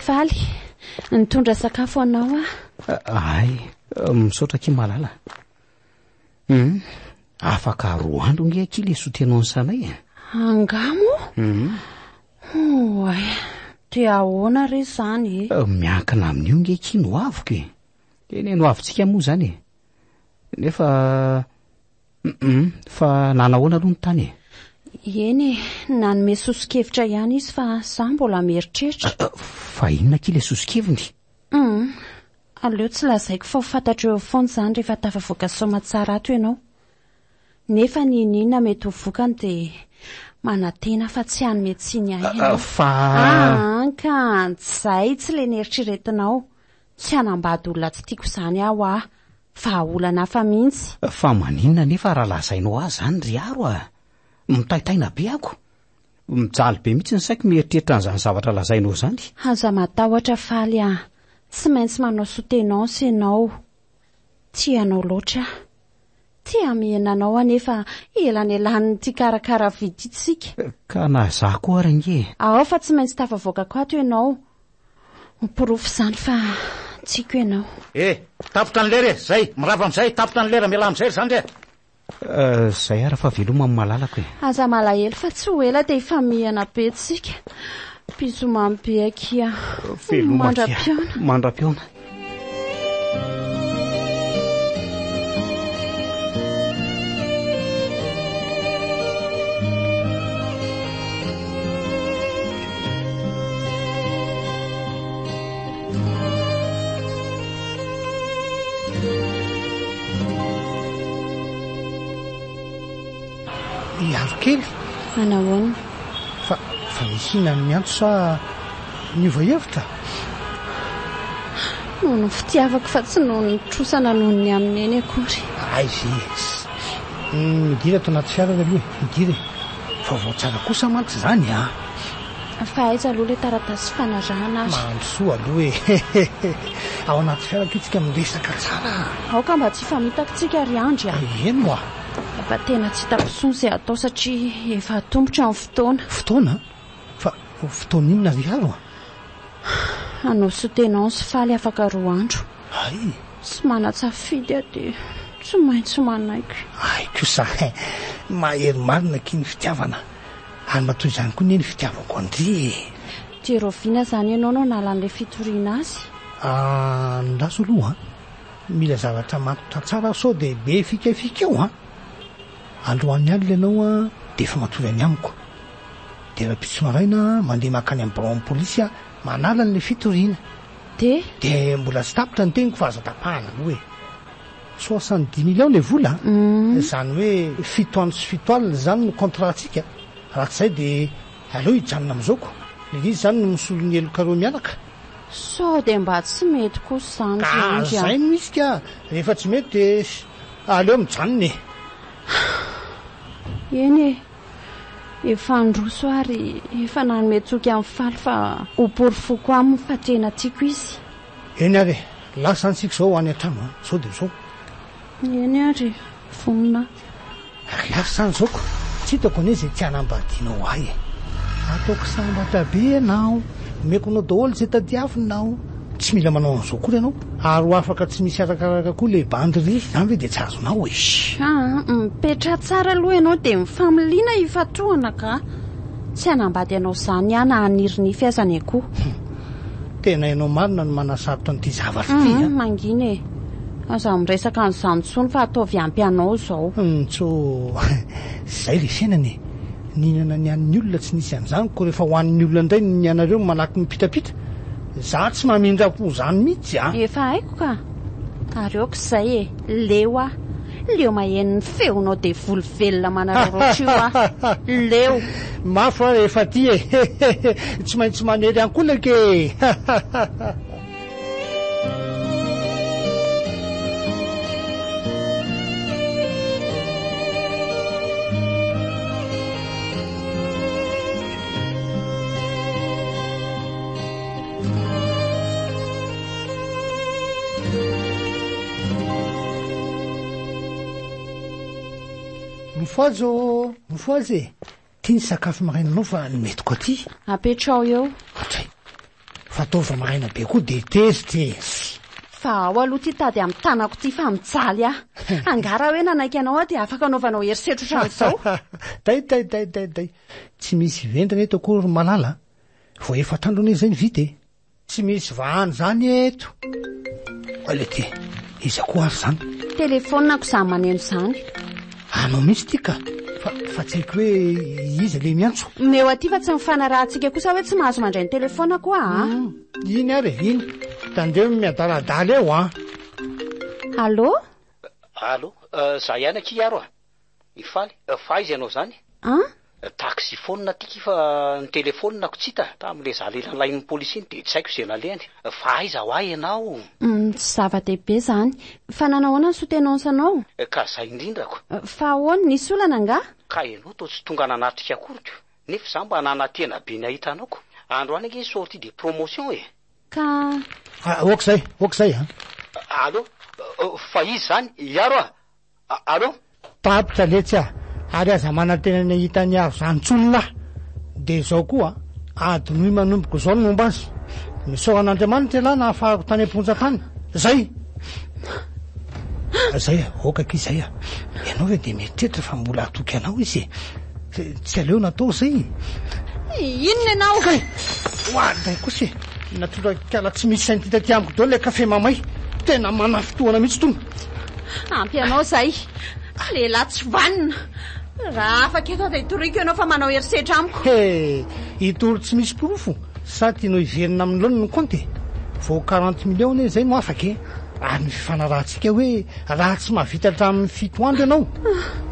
Speaker 3: Faly, nitondra sakafo anao aho.
Speaker 1: Ay, misaotra akia Malala. Hum, afaka roa andro nge akia le soutenance anay e.
Speaker 3: Angaha moa?
Speaker 1: Hum.
Speaker 3: Oay, dia ahoana re izany e?
Speaker 1: Miankina amin'io nge akia no avoko e. Eny e, no avintsika moa izany e. Nefa Hum, fa nanahoana aloha ny tany e?
Speaker 3: Eny e, nanome soso-kevitra ihany izy fa za mbola mieritreritra.
Speaker 1: Fa inona akia ilay soso-keviny?
Speaker 3: Hum, aleo tsy lazaiko fa ho fantatreo eo foana izany rehefa tafavoaka soamatsara ato ianao. Nefa n'inon'inona mety ho vokany dia manantena fa tsy hanome tsiny ahy ianao.
Speaker 1: Fa.
Speaker 3: Aa, ka izay tsy ilay neritreretinao. Tsy hanambady olona tsy tiako izany aho ah! Vahaolana hafa mihitsy.
Speaker 1: Fa maninona anefa raha lazainao ahy izany ry Aro a! Mitaitaina be ako. Mijaly be mihitsy ny saiko mieritreritra an'izany zavatra lazainao izany.
Speaker 3: Aza matahotra Faly a! Tsy maintsy manao soutenance ianao. Tia anao loatra aho. Te hamihina anao aho nefa elanelanin'ity karakara vy ity tsika.
Speaker 1: Ka na izaho koa ary ange e!
Speaker 3: Ao fa tsy maintsy tafavoakako ato ianao. Ho porofo izany fa tiako ianao.
Speaker 5: Eh! Tapitra ny lera e! Zay! Mirava amin'izay! Tapitra ny lera! Mialà amin'izay ry zandry e!
Speaker 1: Eh, zay ary fa veloma ny malalako e!
Speaker 3: Aza malahelo fa tsy ho ela dia hifamihana be tsika. Bisous mamy be akia.
Speaker 1: Veloma akia.
Speaker 3: Mandra-pihaona.
Speaker 1: Mandra-pihaona.
Speaker 4: Hiaro kely.
Speaker 3: Manahoana?
Speaker 4: Fa, fa misy inona ny miantso sa niova hevitra?
Speaker 3: Noho ny fitiavako fa tsy noho ny trosana noho ny amin'i Neny akory.
Speaker 4: Aiza e! Midira ato anaty fiara ary aloha e! Midira e! Vaovao tsara kosa mantsy izany an!
Speaker 3: Fa aiza aloha ilay taratasy fanarahana ary?
Speaker 4: Mandrosoa aloha e! Ao anaty fiara ange tsika miresaka tsara a!
Speaker 3: Aoka mba tsy hifamitaka tsika ry Andry a!
Speaker 4: Eny oa!
Speaker 3: Fa tena tsy hitako intsony izay atao satria efa atomotra ny fotoana.
Speaker 4: Fotoana? Fa fotoana inona ry Haro a?
Speaker 3: Hanao soutenance faly afaka roa andro.
Speaker 4: Hay!
Speaker 3: Tsy manan-tsafidy aho dia tsy maintsy manaiky.
Speaker 4: Hay kosa eh! Mahery marina akia ny fitiavana. Ary mba toy izany koa anie ny fitiavako an-dry e!
Speaker 3: Dia rahoviana izany ianao no hanala an'ilay fitoriana azy?
Speaker 4: Andraso aloha an! Mila zavatra matotra tsara aho sao dia be fikafika eo an! Androany alina ianao an dia efa matory any amiko. Dia rahampitso maraina mandeha mankany amin'ny biraon'ny polisy aho manala an'ilay fitoriana.
Speaker 3: Dia?
Speaker 4: Dia mbola tsy tapitra ny teniko fa aza tapahana aloha e! 70 millions ilay vola an! Izany hoe fito andro sy fito alina izany no contrat-ntsika. Raha tsy izay dia aleo hijanona amin'izao ko! Ilay izy izany no misolo ny helokareo mianaka.
Speaker 3: Sao dia mba tsy mety kosa izany ry Andry
Speaker 4: a! Ka izay no izy ka! Rehefa tsy mety dia aleo mijanona e!
Speaker 3: Eny e! Efa handroso ary efa nanome toky an'i Faly fa ho porofoko aminy fa tena tiako izy.
Speaker 4: Eny ary e! Lasa any tsika izao ho any an-trano an! Sao dia izao.
Speaker 3: Eny ary e! Vonona aho.
Speaker 4: Ary lasa izany izao ko! Tsy hitako anie izay tsy hanambadianao ahy e! Ataoko sambatra be ianao, omeko anao daholo izay tadiavinao. Tsy mila manao an'izao akory ianao, ary ho afaka tsy misy arakaraka koa ilay bandy ry, izany ve dia tsy azonao e!
Speaker 3: Aa, mipetraha tsara aloha ianao dia mifamiliana hifantohana ka! Tsy hanambady anao izany aho na haniry nify aza ny akoho.
Speaker 4: Hum! Tena ianao marina no manasarotra an'ity zavatra ity a!
Speaker 3: Hum, mangina e! Aza miresaka an'izany intsony fa ataovy ampy anao izao.
Speaker 4: Hum, tso! Izay ilay fiainana e! Nihinana ny an'ny olona tsy nisy an'izany koa rehefa hohanin'ny olona indray ny anareo malaky mipitapita. Za tsy mamindra-po zany mihitsy a!
Speaker 3: Efa haiko ka! Ary aoka izay e! Leo aho! Leo maheno ny feonao devoly velona manararaotra io aho! Leo!
Speaker 4: Mafy hoa rehefa tia e! Tsy maintsy manery ankolaka e! Mifohaza ô! Mifohaza e! Ty ny sakafo marainanao fa noentiko aty.
Speaker 3: Apetraho eo.
Speaker 4: Hatray. Fa ataovy maraina be koa dia tezitra e!
Speaker 3: Fa ao aloha ty tady amin'ny tanako ty fa mijaly aho. Angaha raha hoe nanaiky anao aho dia afaka anaovanao herisetra ohatran'izao?
Speaker 4: Day day day day day. Tsy misy vendrana eto akory ry Malala a! Vao efatr'andro anie izay ny vita e! Tsy misy vahana izany eto. Aleo ty, iza koa ary izany?
Speaker 3: Telefaoniko izany maneno izany.
Speaker 4: Anao mihitsy ity ka! Fa, fa tsy haiko hoe iza ilay miantso.
Speaker 3: Omeo aty fa tsy nifanarahantsika kosa hoe tsy mahazo mandray ny telefaoniko aho a!
Speaker 4: Iny ary e, iny. Tandremo miadaladala eo an!
Speaker 3: Allô?
Speaker 1: Allô, za ihany akia aro a! I Faly, fa aiza ianao izany?
Speaker 3: An?
Speaker 1: Taxi phone aty ki fa ny telephone ko tsy hita, tamin'ilay za lelanlahin'ny polisy iny dia tsy haiko izay nalehany. Fa aiza hoa ianao?
Speaker 3: Tsy zava-dehibe izany. Fa nanao ahoana ny soutenance anao?
Speaker 1: Ka zay indrindra ko.
Speaker 3: Fa ahoana, nisy olana angaha?
Speaker 1: Ka ianao toa tsy tonga nanatrika akory ko. Nefa za mba nanantena be ny hahita anao ko. Androany ange sortie de promotion e.
Speaker 3: Ka.
Speaker 4: Ah, ok zay, ok zay an.
Speaker 1: Allô, fa iza izany? Hiaro a! Allô?
Speaker 4: Tapitra letsy a! Ary aza manantena ny hahita an'i Avo zany intsony lah! Dia izao koa, adinoy manomboka izao ny momba azy. Misaora an'Andriamanitra ialahy nahafahako tany am-ponja tany. Zay! Zay a, ok akia zay a! Ianao ve dia mieritreritra fa mbola hatoky anao izy e? Tsy aleo natao zay?
Speaker 3: Inona ianao?
Speaker 4: Kay! Oadray kosa e! Natorak'ikala tsy misy sainty taty amiko daholo ilay kafe mamay. Tena manafintohana mihitsy itony.
Speaker 3: Ampy anao izay. Lehilahy tsy vanona. Raha afaka eto aho dia hitoriako ianao fa manao herisetra amiko.
Speaker 4: He! Hitory tsy misy porofo? Sa tianao hiverina amin'ny laoniny ny kaonty e? Vao quarante millions anie izay no afaka e! Ary ny fifanarahantsika hoe raha tsy mahavita hatramin'ny fito andro ianao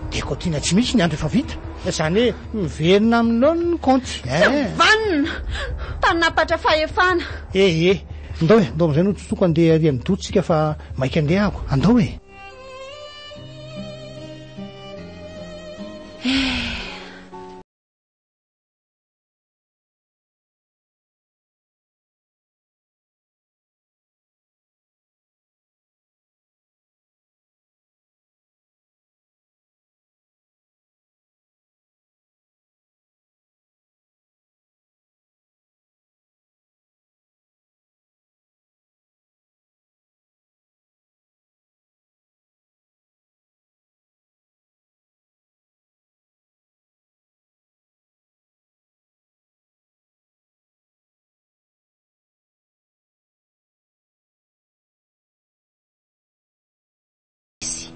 Speaker 4: dia kaotiana tsy misy ny andro efa vita. Izany hoe miverina amin'ny laoniny ny kaonty.
Speaker 3: Tsy vanona! Mpanapatra fahefana.
Speaker 4: Eh eh! Ndao e, ndao amin'izay no tsotoko andeha ary amin'ny doty tsika fa maika andeha ako. Andao e!
Speaker 3: Eh! Izy.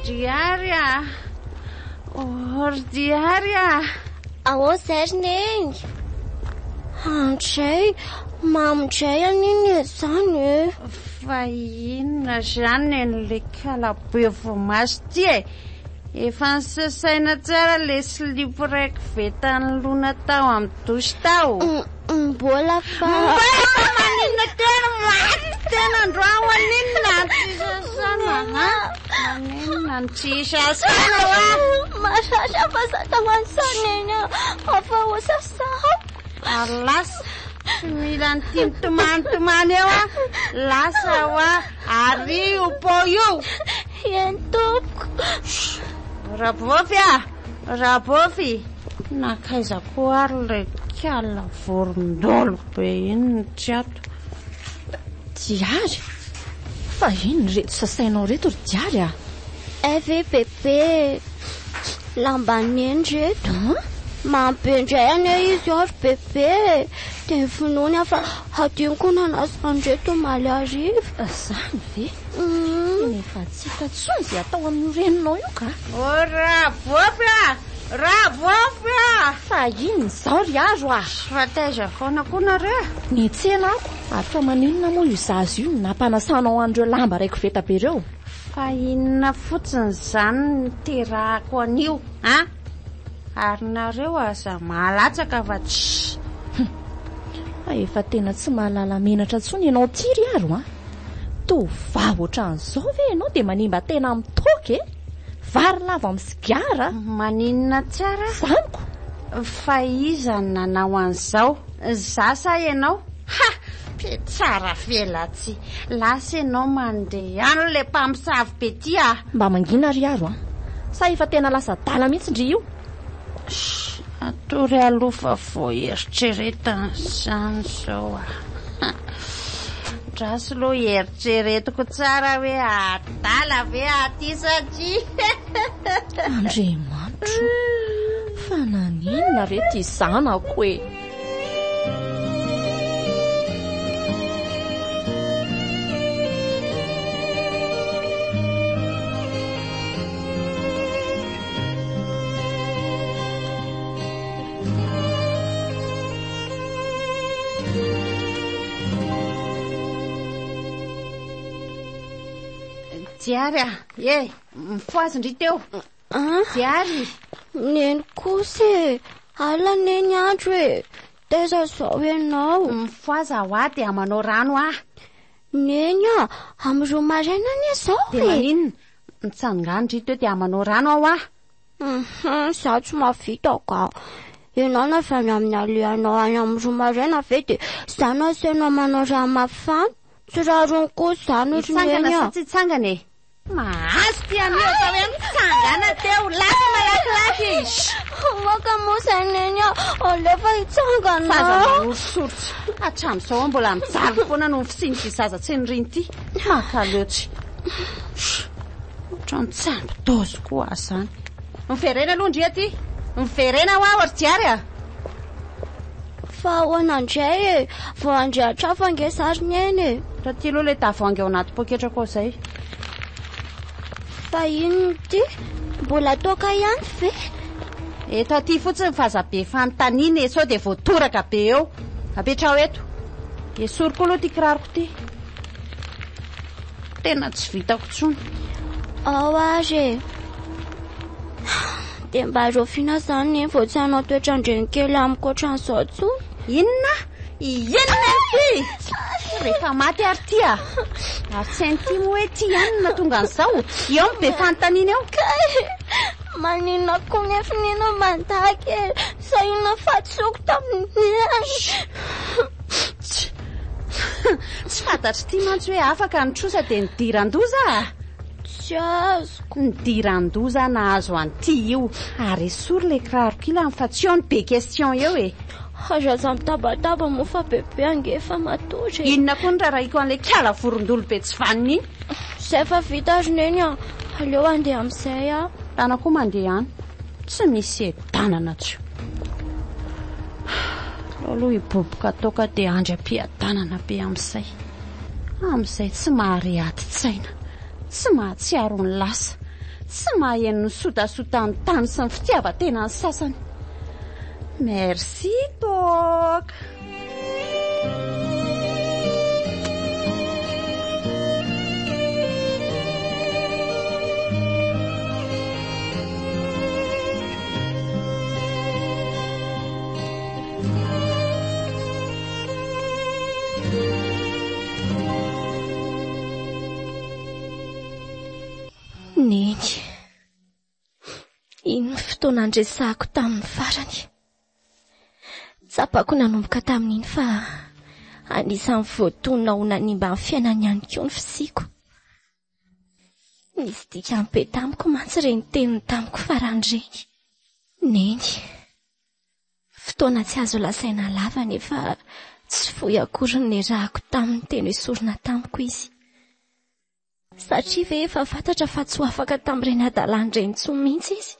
Speaker 3: Diary a! Oh, ry Diary a!
Speaker 6: Ahoana izay ry Neny? Andray, mamy indray anie ny izany e!
Speaker 3: Fa inona izany nen'ilay kala be voamaso ity e? Efa nosasaina tsara ilay silipo raiky vetan'ny lona tao amin'ny douche tao.
Speaker 6: Mbola fa...
Speaker 3: Mbola fa maninona tena maty tena androany maninona no tsy sasana ha? Maninona no tsy sasana hoa?
Speaker 6: Marary fa za taman'ny neny a, fa ho sasako.
Speaker 3: Ary lasa, tsy mila an'ity mitomanitomany eo a, lasa hoa, ary io pao io.
Speaker 6: Eny tompoko.
Speaker 3: Rabofy a, Rabofy. Nankaiza koa ary ilay kala vorondolo be iny no tsy ato.
Speaker 2: Diary? Fa inona ireto sasainao ireto ry Diary a?
Speaker 6: Hay ve bebe e? Lamban'i Neny ireto. Mamy be indray anie izy ao ry bebe e! Dia ny finoany aho fa hadinoko nanasa an'ireto omaly hariva.
Speaker 2: Izany ve? Tena efa tsy hita intsony izay atao amin'io reninao io ka!
Speaker 3: Oh Rabofy a! Rabofy a!
Speaker 2: Fa inona izao ry Aro a?
Speaker 3: Fa taiza foana koa nareo e?
Speaker 2: Niantsena aho, ary fa maninona moa io zaza io no nampanasanao an'ireo lamba iray koveta be ireo?
Speaker 3: Fa inona fotsiny izany no niterahako an'io an? Ary nareo aza mahalatsaka fa tssy.
Speaker 2: Hum! Fa efa tena tsy mahalala menatra intsony ianao ity ry Aro a! Tovovavy ohatran'izao ve ianao dia manimba tena amin'ny toaka e? Vary lava amin'ny sigara.
Speaker 3: Maninona tsara?
Speaker 2: Zaniko.
Speaker 3: Fa iza no nanao an'izao? Za sa ianao? Ha! Mpitsara velatsihy. Lasa ianao mandeha any ilay mpamosavy be ty ah!
Speaker 2: Mba mangina ry Aro a! Sa efa tena lasa adala mihitsy ndry io?
Speaker 3: Shh! Atory aloha fa vao eritreretana izany izao ah! Andraso aloha eritreretiko tsara hoe adala ve aho ty sa tsia?
Speaker 2: Andriamanitro! Fa naninona re ty zanako e?
Speaker 3: Diary a! Eh, mifohaza ndry teo.
Speaker 6: Ah?
Speaker 3: Diary!
Speaker 6: Neny kosa e! Alina anie ny andro e! Taiza izao ianao?
Speaker 3: Mifohaza hoa dia manao rano aho.
Speaker 6: Neny a! Amin'ny roa maraina anie izao e!
Speaker 3: Dia maninona? Mitsangana ndry teo dia manao rano aho ah!
Speaker 6: Hum, izaho tsy mahavita ka. Ianao na avy any amin'ny alehanao any amin'ny roa maraina ve dia izaho no asainao manao rano mafana? Tsy rariny kosa izany ry
Speaker 3: Hitsangana
Speaker 6: Neny
Speaker 3: sa
Speaker 6: a.
Speaker 3: tsy hitsangana e? Mahazo ty anio atao hoe mitsangana teo, lasa malakilaky.
Speaker 6: Moka moa izay Neny a, alefa hitsangana.
Speaker 3: Fa aza manorisory. Hatramin'izao aho mbola mijaly foana noho ny fisian'ity zaza tsy niriny ity. Mankaleo tsy. Ohatran'ny tsy ampy dose koa aho izany. Miverena aloha ndry aty. Miverena ho'aho ry Diary a.
Speaker 6: Fa ahoana indray e? Vao handrehitra afo ange za ry Neny e.
Speaker 3: Taty aloha ilay tavoahangy ao anaty poketrako ao izay.
Speaker 6: Fa inona ity? Mbola toaka ihany ve?
Speaker 3: Eto aty fotsiny fa aza be fanontaniana e, sao dia voatoraka be eo. Apetraho eto. Esory koa aloha ity kiraroko ity. Tena tsy vitako intsony.
Speaker 6: Ao ary e. Dia mba raoviana izany Neny vao tsy hanao toetran-drenikely amiko ohatran'izao intsony?
Speaker 3: Inona? Inona ity? Rehefa maty ary ity ah. Ary tsy hain'ity moa hoe ity ihany no nahatonga an'izao. Eo no be fanontaniana eo.
Speaker 6: Kay! Maninona koa nefa Neny no mandaka e? Sa inona fahadisoako tamin'i Neny?
Speaker 3: Tsy fantatr'ity mantsy hoe afaka ny trosa dia nidiran-doza ah.
Speaker 6: Tsy azoko.
Speaker 3: Nidiran-doza nahazo an'ity io. Ary esory ilay kiraroko ilany fa tsy eo ny be question eo e.
Speaker 6: Ary aza mitabataba moa fa bebe ange efa matory e.
Speaker 3: Inona koa no rarahiko an'ilay kala vorondolo be tsy vanona iny?
Speaker 6: Izay efa vita ry Neny a. Aleo handeha amin'izay aho.
Speaker 3: Tana koa mandeha any. Tsy misy edanana tsy. Aleo aloha hiboboka toaka dia handry am-piadanana be amin'izay. Amin'izay tsy mahare adin-tsaina, tsy mahatsiaro ny lasa, tsy maheno ny sotasotan'ny tany sy ny fitiavan-tenan'ny sasany. Merci toaka.
Speaker 6: Neny. Iny ny fotoana niresahako tamin'ny farany. Tsapako nanomboka tamin'iny fa anisan'ny voatonona ho nanimba ny fiainany ihany koa ny fisiako. Nisy dikany be tamiko mantsy ireny teniny tamiko farany ireny. Neny. Fotoana tsy azo lazaina lava nefa tsy fohy akory ny niarahako taminy teny esorina tamiko izy. Satria ve efa fantatra fa tsy ho afaka tamin'ireny hadalana ireny intsony mihitsy izy?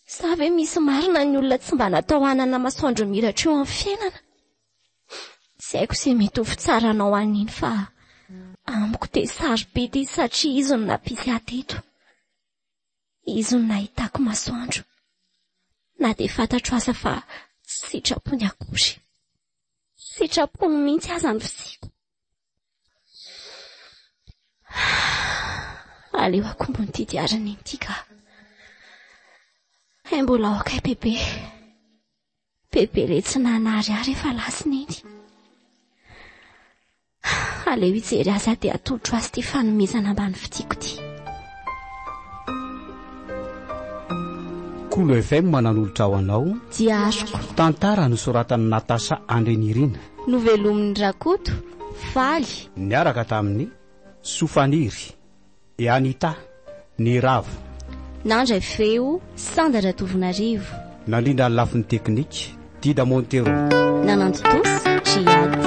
Speaker 6: Sa ve misy marina ny olona tsy mba natao hanana masoandro miratra eo amin'ny fiainana? Tsy haiko izay mety ho fitsaranao an'iny fa amiko dia sarobidy izy satria izy no nampisy ahy teto. Izy no nahitako masoandro. Na dia fantatro aza fa tsy sitrapony akory. Sitrapony mihitsy aza ny fisiako. Aleo akombon'ity diarin'ny ity ka. Hay mbola ao kay bebe. Bebe le tsy nanary ahy rehefa lasa neny. Aleo hijery azy aho dia atolotro azy ity fanomezana ambany fitiako ity.
Speaker 1: Kolo FM nanolotra ho anao.
Speaker 2: Diariko.
Speaker 1: Tantara nosoratan'i Natacha Andrianirina.
Speaker 2: Novelomin'i Rakoto, Faly.
Speaker 1: Niaraka tamin'i Sofaniry, Anita, Niravo.
Speaker 2: Nandray feo, Sanda Ratovonarivo.
Speaker 1: Nandrindra ny lafiny teknika, Dida Montero.
Speaker 2: Nanantontosa, Djihad.